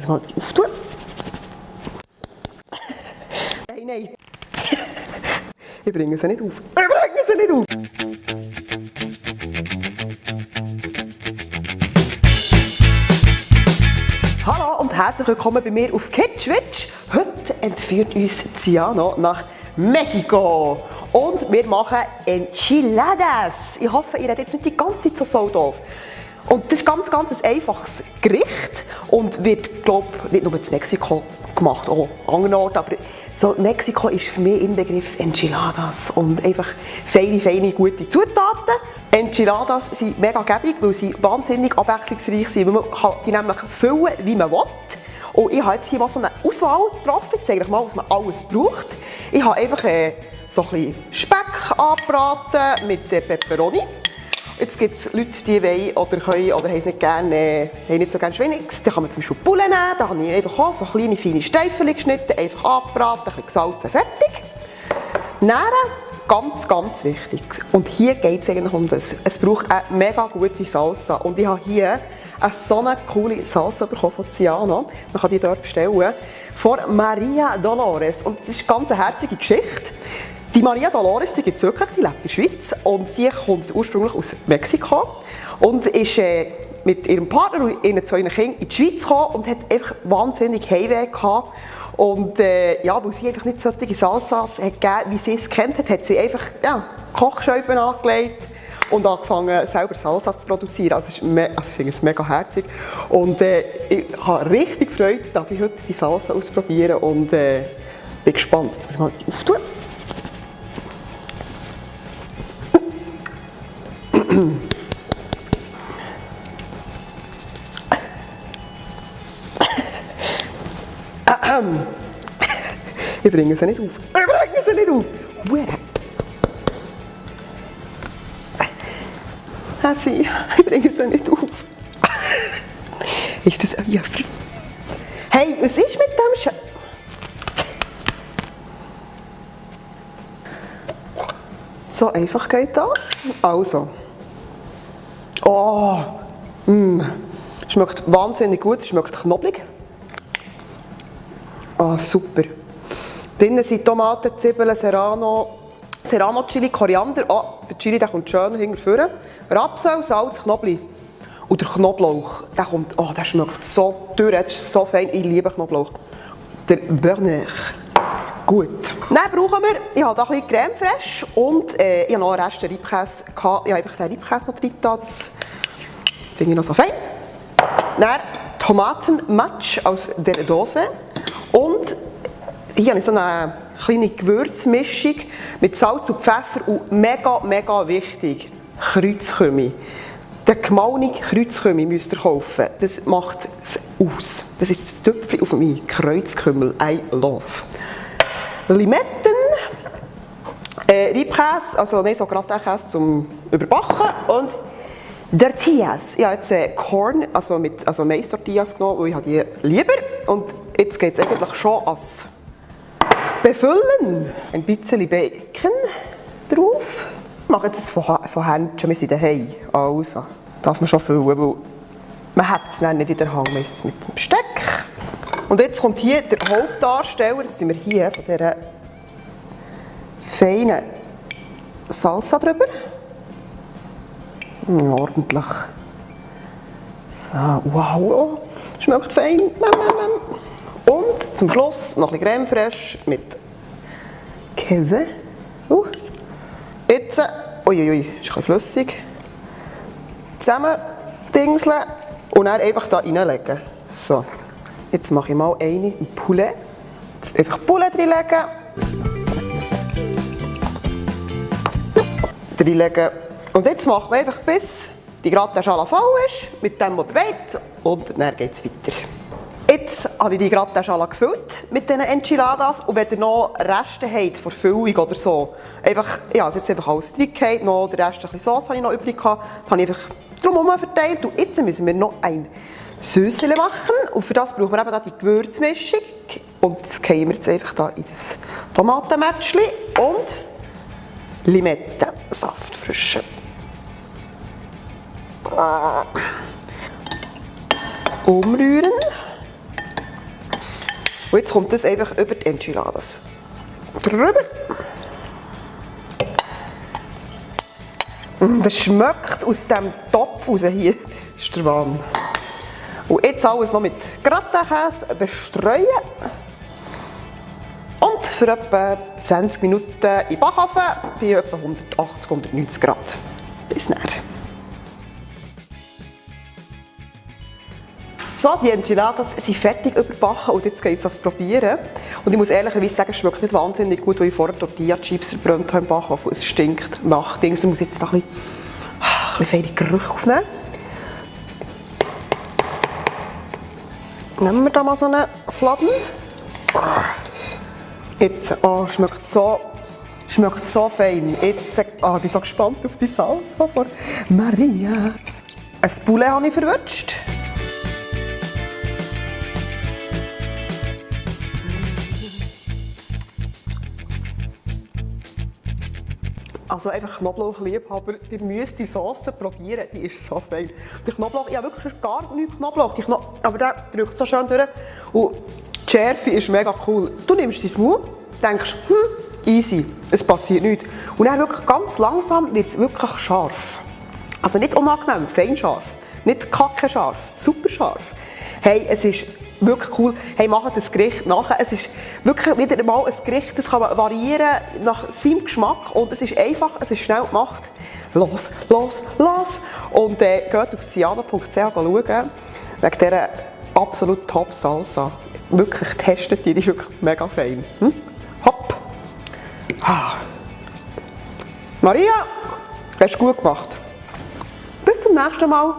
Das mal auftun. Nein. Ich bringe sie nicht auf. Hallo und herzlich willkommen bei mir auf KidSwitch. Heute entführt uns Ciano nach Mexiko. Und wir machen Enchiladas. Ich hoffe, ihr redet jetzt nicht die ganze Zeit so doof. Und das ist ganz ein einfaches Gericht und wird, glaube ich, nicht nur in Mexiko gemacht, auch an anderen Orten. Aber so Mexiko ist für mich Inbegriff Enchiladas und einfach feine, gute Zutaten. Enchiladas sind mega gäbig, weil sie wahnsinnig abwechslungsreich sind, weil man kann die nämlich füllen, wie man will. Und ich habe jetzt hier mal so eine Auswahl getroffen. Ich zeige euch mal, was man alles braucht. Ich habe einfach so ein bisschen Speck angebraten mit Peperoni. Jetzt gibt es Leute, die wollen oder können oder haben es nicht gerne, haben nicht so gerne Schweinegs. Da kann man zum Beispiel Bulle nehmen. Da habe ich einfach auch so kleine, feine Streifen geschnitten, einfach angebraten, ein bisschen gesalzen, fertig. Nähren, ganz wichtig. Und hier geht es eigentlich um das. Es braucht eine mega gute Salsa. Und ich habe hier so eine coole Salsa bekommen von Ciano. Man kann die dort bestellen. Von Maria Dolores. Und das ist eine ganz herzige Geschichte. Die Maria Dolores, die gibt es wirklich, die lebt in der Schweiz und die kommt ursprünglich aus Mexiko und ist mit ihrem Partner und ihren zwei Kindern in die Schweiz gekommen und hat einfach wahnsinnig Heimweh gehabt. Und ja, weil sie einfach nicht solche Salsas hat gegeben, wie sie es kennt hat, hat sie einfach Kochscheiben angelegt und angefangen selber Salsas zu produzieren. Also, ich finde es mega herzig und ich habe richtig Freude, dass ich heute die Salsa ausprobieren und bin gespannt. Jetzt muss ich mal die auftun. Ich bringe sie nicht auf. Ich bringe sie nicht auf. Ist das euer Freund? Hey, was ist mit dem So einfach geht das. Also. Oh. Schmeckt wahnsinnig gut, schmeckt knoblauch. Ah, super. Drinnen sind Tomaten, Zwiebeln, Serrano Chili, Koriander. Der Chili der kommt schön hinterher. Rapsöl, Salz, Knoblauch. Und der Knoblauch, der schmeckt so durch, das ist so fein. Ich liebe Knoblauch. Der Berner. Gut. Dann brauchen wir, ich habe hier ein bisschen Creme fraiche und ich habe noch einen Rest Reibkäse. Ich habe einfach den Reibkäse noch drin, das finde ich noch so fein. Dann Tomatenmatsch aus der Dose. Und hier habe ich so eine kleine Gewürzmischung mit Salz und Pfeffer und mega wichtig, Kreuzkümmel. Der gemahlene Kreuzkümmel müsst ihr kaufen. Das macht es aus. Das ist das Töpfchen auf meinen Kreuzkümmel. I love. Limetten, Reibkäse, also so Gratinkäse zum Überbacken und Tortillas. Ich habe jetzt Corn, also Mais-Tortillas genommen, weil ich die lieber. Und jetzt geht es eigentlich schon ans Befüllen. Ein bisschen Bacon drauf. Ich mache jetzt von Händchen, wir sind daheim. Also, darf man schon füllen, weil man hat es nicht in der Hand, man isst es mit dem Besteck. Und jetzt kommt hier der Hauptdarsteller, jetzt sind wir hier von dieser feinen Salsa drüber. Ordentlich. So, wow, schmeckt fein. Und zum Schluss noch ein bisschen Creme fraiche mit Käse. Jetzt, ist ein bisschen flüssig. Zusammen dingseln und dann einfach da reinlegen. So, jetzt mache ich mal eine im Poulet. Jetzt einfach Poulet reinlegen. Und jetzt machen wir einfach bis die Gratin-Schala voll ist, mit dem, was ihr wollt, und dann geht es weiter. Jetzt habe ich die Gratin-Schala gefüllt mit diesen Enchiladas und wenn ihr noch Reste habt von Füllung oder so, einfach, ja, es jetzt einfach alles drin, noch den Rest ein bisschen Sauce habe ich noch übrig gehabt, habe ich einfach drumherum verteilt und jetzt müssen wir noch ein Süßchen machen und für das brauchen wir eben die Gewürzmischung und das geben wir jetzt einfach da in das Tomatenmatschli und Limettensaft frischen. Umrühren. Und jetzt kommt das einfach über die Enchiladas. Drüber. Das schmeckt aus diesem Topf raus hier. Das ist der Wahnsinn. Und jetzt alles noch mit Gratinkäse bestreuen. Und für etwa 20 Minuten in den Backofen bei etwa 180, 190 Grad. Bis dann. So, die Enchiladas sind fertig überbacken und jetzt geht es ans Probieren. Und ich muss ehrlicherweise sagen, es schmeckt nicht wahnsinnig gut, weil ich vorher Tortilla-Chips verbrannt habe im Backofen. Es stinkt nach Dings. Ich muss jetzt noch ein bisschen feine Gerüche aufnehmen. Nehmen wir da mal so einen Fladen. Jetzt, schmeckt so fein. Jetzt, ich bin so gespannt auf die Salsa von Maria. Ein Poulet habe ich verwünscht. Also einfach Knoblauchliebhaber, ihr müsst die Sauce probieren, die ist so fein. Der Knoblauch, ich habe wirklich gar nichts Knoblauch, aber der drückt so schön durch. Und die Schärfe ist mega cool. Du nimmst dein Mund, denkst, easy, es passiert nichts. Und dann wirklich ganz langsam wird es wirklich scharf. Also nicht unangenehm, fein scharf. Nicht kacke scharf, super scharf. Hey, es ist wirklich cool. Hey, macht das Gericht nachher. Es ist wirklich wieder mal ein Gericht, das kann man variieren nach seinem Geschmack und es ist einfach, es ist schnell gemacht. Los! Und geht auf ciano.ch schauen, wegen dieser absolut top Salsa. Wirklich testet die ist wirklich mega fein. Hopp! Maria, hast du gut gemacht. Bis zum nächsten Mal.